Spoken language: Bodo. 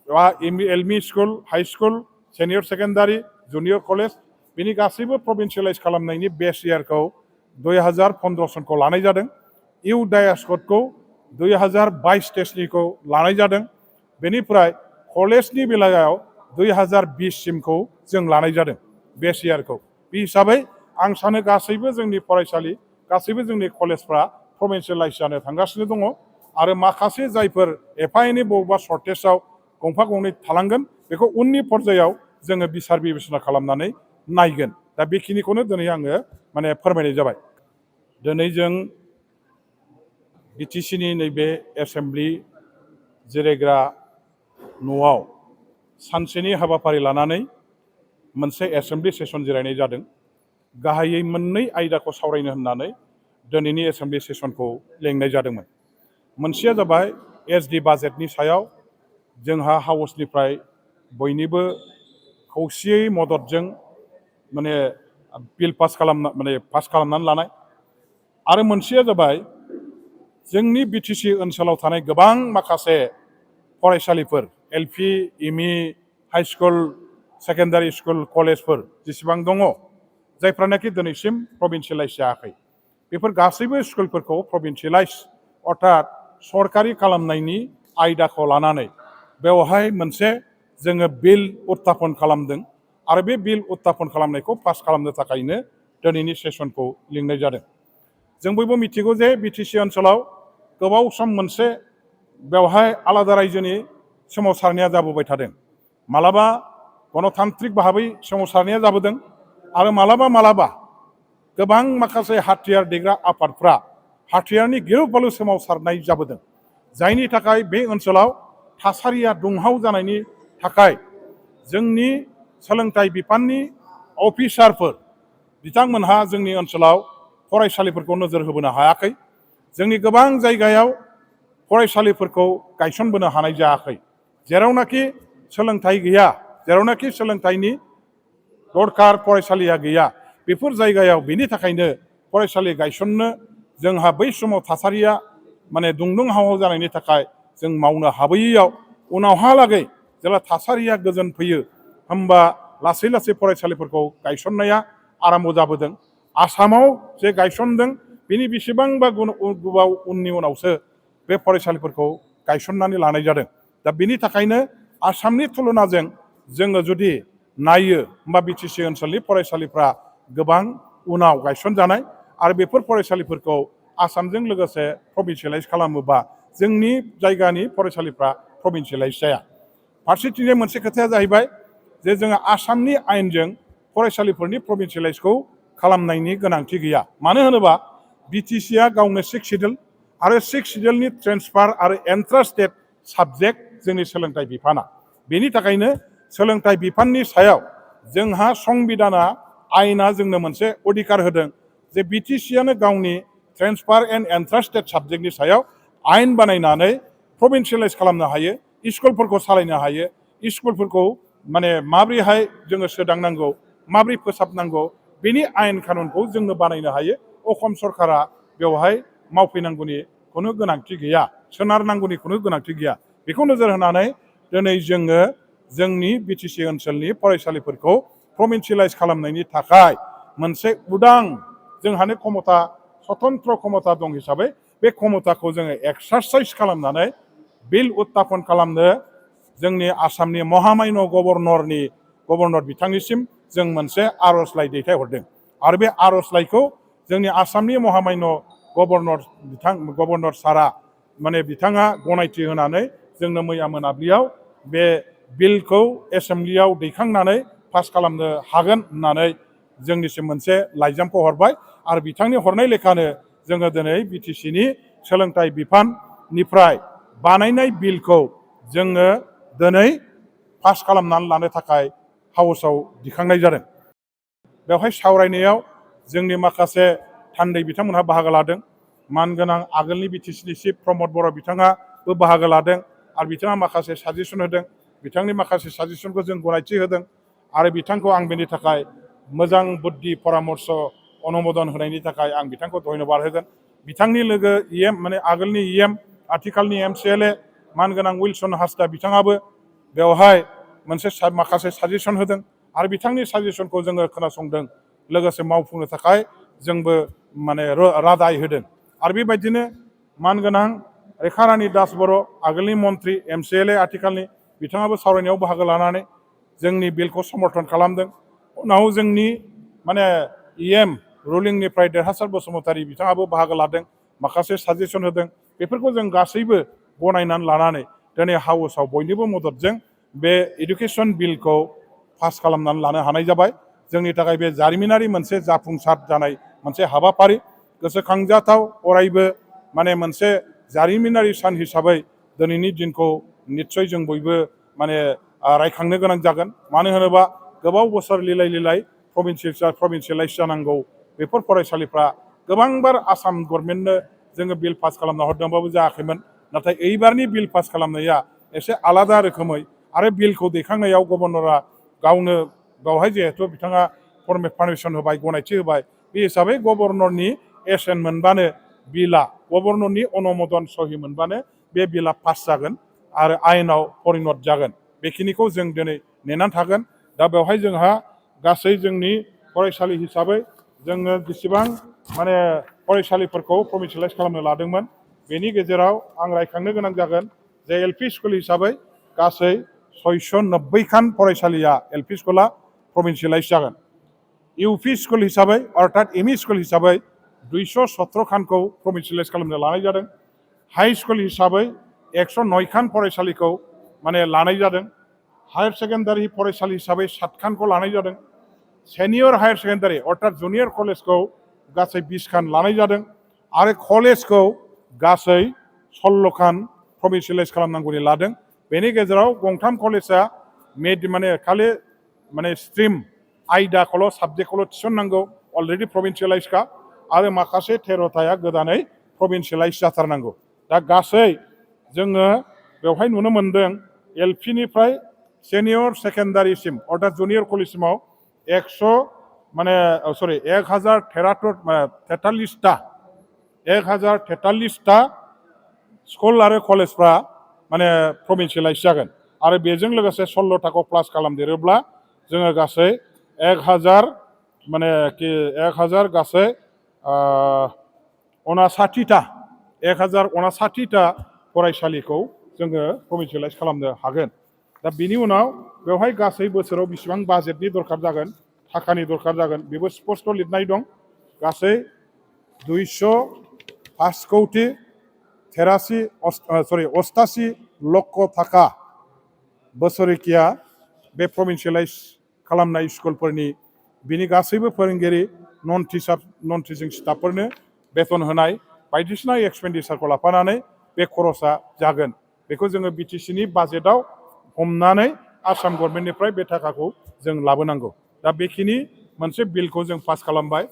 एलमि school high school senior secondary junior college बिनि गासैबो प्रभिन्सियेलाइज खालामनायनि बेस इयारखौ 2015 सनखौ लानाय जादों। इउ डायास्कटखौ 2022 टेस्टनिखौ लानाय जादों। बेनिफ्राय कलेजनि बेलायाव 2020 सिमखौ जों लानाय जादों बेस इयारखौ। बे हिसाबै आं सानो गासैबो जोंनि फरायसालि गासैबो जोंनि कलेजफ्रा प्रभिन्सियेलाइज जानो थांगासिनो दङ आरो माखासे जायफोर एफा एनै बबेबा सर्टेजाव गंफा गंनै थालांगोन बेखौ उननि पर्यायाव जोङो बिसार बिबेसना खालामनानै नायगोन। दा बेखिनिखौनो दिनै आङो फोरमायनाय जाबाय। दिनै जों बिटिसिनि नैबे एसेम्ब्लि जिरायग्रा न'आव सानसेनि हाबाफारि लानानै मोनसे एसेम्ब्लि सेसन जिरायनाय जादों। गाहायै मोननै आयदाखौ सावरायनो होननानै दिनैनि एसेम्ब्लि सेसनखौ लेंनाय जादोंमोन। मोनसेया जाबाय एसडि बाजेटनि सायाव जोंहा हाउसनिफ्राय बयनिबो खौसेयै मददजों बिल पास खालामनानै लानाय आरो मोनसेया जाबाय जोंनि बिटिसि ओनसोलाव थानाय गोबां माखासे फरायसालिफोर LP ME high school secondary school कलेजफोर जेसेबां दङ जायफ्रानाखि दिनैसिम प्रभिन्सियेलाइज जायाखै बेफोर गासैबो स्कुलफोरखौ प्रभिन्सियेलाइज अर्थात सरकारि खालामनायनि आयदाखौ लानानै बेवहाय मोनसे जोङो बिल उत्थापन खालामदों आरो बे बिल उत्थापन खालामनायखौ पास खालामनो थाखायनो दिनैनि सेसनखौ लिंनाय जादों। जों बयबो मिथिगौ जे बिटिसि ओनसोलाव गोबाव सम मोनसे बेवहाय आलादा रायजोनि सोमावसारनाया जाबोबाय थादों। मालाबा गणतान्त्रिक भाबै सोमावसारनाया जाबोदों आरो मालाबा गोबां माखासे हाथियार देग्रा आफादफ्रा हाथियारनि गिलु बालु सोमावसारनाय जाबोदों। जायनि थाखाय बे ओनसोलाव थासारिया दुंहाव जानायनि थाखाय जोंनि सोलोंथाइ बिफाननि अफिसारफोर बिथांमोनहा जोंनि ओनसोलाव फरायसालिफोरखौ नोजोर होबोनो हायाखै। जोंनि गोबां जायगायाव फरायसालिफोरखौ गायसनबोनो हानाय जायाखै। जेरावनाखि सोलोंथाइ गैया जेरावनाखि सोलोंथाइनि दरकार फरायसालिया गैया बेफोर जायगायाव बेनि थाखायनो फरायसालि गायसननो जोंहा बै समाव थासारिया दुंदुं हाव जानायनि थाखाय जों मावनो हाबोयैयाव उनावहालागै जेब्ला थासारिया गोजोन फैयो होमबा लासै लासै फरायसालिफोरखौ गायसननाया आराम्भ जाबोदों। आसामाव जे गायसनदों बेनि बेसेबांबा गोबाव उननि उनावसो बे फरायसालिफोरखौ गायसननानै लानाय जादों। दा बेनि थाखायनो आसामनि तुलनाजों जोङो जुदि नायो होमबा बिटिसि ओनसोलनि फरायसालिफ्रा गोबां उनाव गायसनजानाय आरो बेफोर फरायसालिफोरखौ आसामजों लोगोसे प्रभिन्सियेलाइज खालामोबा जोंनि जायगानि फरायसालिफ्रा प्रभिन्सियेलाइज जाया। फारसेथिंजाय मोनसे खोथाया जाहैबाय जे जोङो आसामनि आयेनजों फरायसालिफोरनि प्रभिन्सियेलाइजखौ खालामनायनि गोनांथि गैया। मानो होनोबा बिटिसिआ गावनो 6 सिडिउल आरो 6 सिडिउलनि ट्रेन्सफार आरो एन्ट्रान्स टेस्ट साबजेक्ट जोंनि सोलोंथाइ बिफाना। बेनि थाखायनो सोलोंथाइ बिफाननि सायाव जोंहा संबिधाना आयेना जोंनो मोनसे अधिकार होदों जे बिटिसिआनो गावनि ट्रेन्सफार एन्ड एन्ट्रान्स टेस्ट साबजेक्टनि सायाव आयेन बानायनानै प्रभिन्सियेलाइज खालामनो हायो, स्कुलफोरखौ सालायनो हायो, स्कुलफोरखौ माबोरैहाय जोङो सोदांनांगौ माबोरै फोसाबनांगौ बेनि आयेन कानुनखौ जोंनो बानायनो हायो। असम सरकारा बेवहाय मावफैनांगौनि खुनु गोनांथि गैया, सोनारनांगौनि खुनु गोनांथि गैया। बेखौ नोजोर होनानै दिनै जोङो जोंनि बिटिसि ओनसोलनि फरायसालिफोरखौ प्रभिन्सियेलाइज खालामनायनि थाखाय मोनसे उदां जोंहानो क्षमता स्वतन्त्र क्षमता दं हिसाबै बे क्षमताखौ जोङो एक्सारसाइज खालामनानै बिल उत्थापन खालामनो जोंनि आसामनि महामान्य गभर्नर बिथांनिसिम जों मोनसे आर'जलाइ दैथायहरदों आरो बे आर'जलाइखौ जोंनि आसामनि महामान्य गभर्नर सारा बिथाङा गनायथि होनानै जोंनो मैया मोनाबिलियाव बे बिलखौ एसेम्ब्लियाव दैखांनानै पास खालामनो हागोन होननानै जोंनिसिम मोनसे लाइजामखौ हरबाय आरो बिथांनि हरनाय लेखानो जोङो दिनै बिटिसिनि सोलोंथाइ बिफाननिफ्राय बानायनाय बिलखौ जोङो दिनै पास खालामनानै लानो थाखाय हाउसआव दिखांनाय जादों। बेवहाय सावरायनायाव जोंनि माखासे थान्दै बिथांमोनहा बाहागो लादों। मानगोनां आगोलनि बिटिसिनि चिफ प्रमद बर' बिथाङाबो बाहागो लादों आरो बिथाङा माखासे साजेसन होदों। बिथांनि माखासे साजेसनखौ जों गनायथि होदों आरो बिथांखौ आं बेनि थाखाय मोजां बुद्धि परामर्श अनुमोदन होनायनि थाखाय आं बिथांखौ धन्यबाद होगोन। बिथांनि लोगो आगोलनि आथिखालनि MCLA मानगोनां उइलसन हासदा बिथाङाबो बेवहाय मोनसे माखासे साजेसन होदों आरो बिथांनि साजेसनखौ जोङो खोनासंदों लोगोसे मावफुंनो थाखाय जोंबो माने रादाय होदों आरो बेबायदिनो मानगोनां रेखारानि दास बर' आगोलनि मन्त्रि MCLA आथिखालनि बिथाङाबो सावरायनायाव बाहागो लानानै जोंनि बिलखौ समर्थन खालामदों उनाव जोंनि माने EM रुलिंनिफ्राय देरहासार बसुमतारी बिथाङाबो बाहागो लादों माखासे साजेसन होदों बेफोरखौ जों गासैबो गनायनानै लानानै दिनै हाउसआव बयनिबो मददजों बे एडुकेसन बिलखौ पास खालामनानै लानो हानाय जाबाय जोंनि थाखाय बे जारिमिनारि मोनसे जाफुंसार जानाय मोनसे हाबाफारि गोसोखांजाथाव अरायबो माने मोनसे जारिमिनारि सान हिसाबै दिनैनि दिनखौ निस्सय जों बयबो माने रायखांनो गोनां जागोन मानो होनोबा गोबाव बोसोर लिलाय प्रभिन्सियेलाइज जानांगौ बेफोर फरायसालिफ्रा गोबांबार आसाम गभर्नमेन्टनो जोङो बिल पास खालामना हरदोंबाबो जायाखैमोन नाथाय एइबारनि बिल पास खालामनाया एसे आलादा रोखोमै आरो बिलखौ दैखांनायाव गभर्नरा गावनो बेवहाय जिहेथु बिथाङा पारमिसन होबाय गनायथि होबाय बे हिसाबै गभर्नरनि एसेन मोनबानो बिला गभर्नरनि अनुमोदन सहि मोनबानो बे बिला पास जागोन आरो आयेनाव परिनत जागोन बेखिनिखौ जों दिनै नेनानै थागोन दा बेवहाय जोंहा गासै जोंनि फरायसालि हिसाबै जोङो जेसेबां माने फरायसालिफोरखौ प्रभिन्सियेलाइज खालामनो लादोंमोन बेनि गेजेराव आं रायखांनो गोनां जागोन जे LP स्कुल हिसाबै गासै 690 खान फरायसालिया LP स्कुला प्रभिन्सियेलाइज जागोन UP स्कुल हिसाबै अर्थात ME स्कुल हिसाबै 217 खानखौ प्रभिन्सियेलाइज खालामनो लानाय जादों हाई स्कुल हिसाबै 109 खान फरायसालिखौ माने लानाय जादों हायार सेकेन्डारि फरायसालि हिसाबै 7 खानखौ लानाय जादों सेनियर हायार सेकेन्डारि अर्थात जुनियर कलेजखौ गासै 20 खान लानाय जादों आरो कलेजखौ गासै 16 खान प्रभिन्सियेलाइज खालामनांगौनि लादों बेनि गेजेराव गंथाम कलेजा माने खालि माने स्ट्रिम आयदाखौल' साबजेक्टखौल' थिसननांगौ अलरेडि प्रभिन्सियेलाइजखा आरो माखासे 13थाया गोदानै प्रभिन्सियेलाइज जाथारनांगौ दा गासै जोङो बेवहाय नुनो मोनदों LPनिफ्राय सेनियर सेकेन्डारिसिम अर्थात जुनियर कलेजसिमाव 1043टा स्कुल आरो कलेजफ्रा माने प्रभिन्सियेलाइज जागोन आरो बेजों लोगोसे 16टाखौ प्लास खालामदेरोब्ला जोङो गासै 1000 गासै 1059टा फरायसालिखौ जोङो प्रभिन्सियेलाइज खालामनो हागोन दा बिनि उनाव बेवहाय गासै बोसोराव बेसेबां बाजेटनि दरखार जागोन थाखानि दरखार जागोन बेबो स्पष्ट लिरनाय दं गासै 88 लक्ष थाखा बोसोरिकिया बे प्रभिन्सियेलाइज खालामनाय स्कुलफोरनि बिनि गासैबो फोरोंगिरि नन टिचिं स्टाफफोरनो बेथन होनाय बायदिसिना एक्सपेन्डिचारखौ लाफानानै बे खरसा जागोन बेखौ जोङो BTCनि बाजेटआव हमनानै आसाम गभर्नमेन्टनिफ्राय बे थाखाखौ जों लाबोनांगौ दा बेखिनि मोनसे बिलखौ जों पास खालामबाय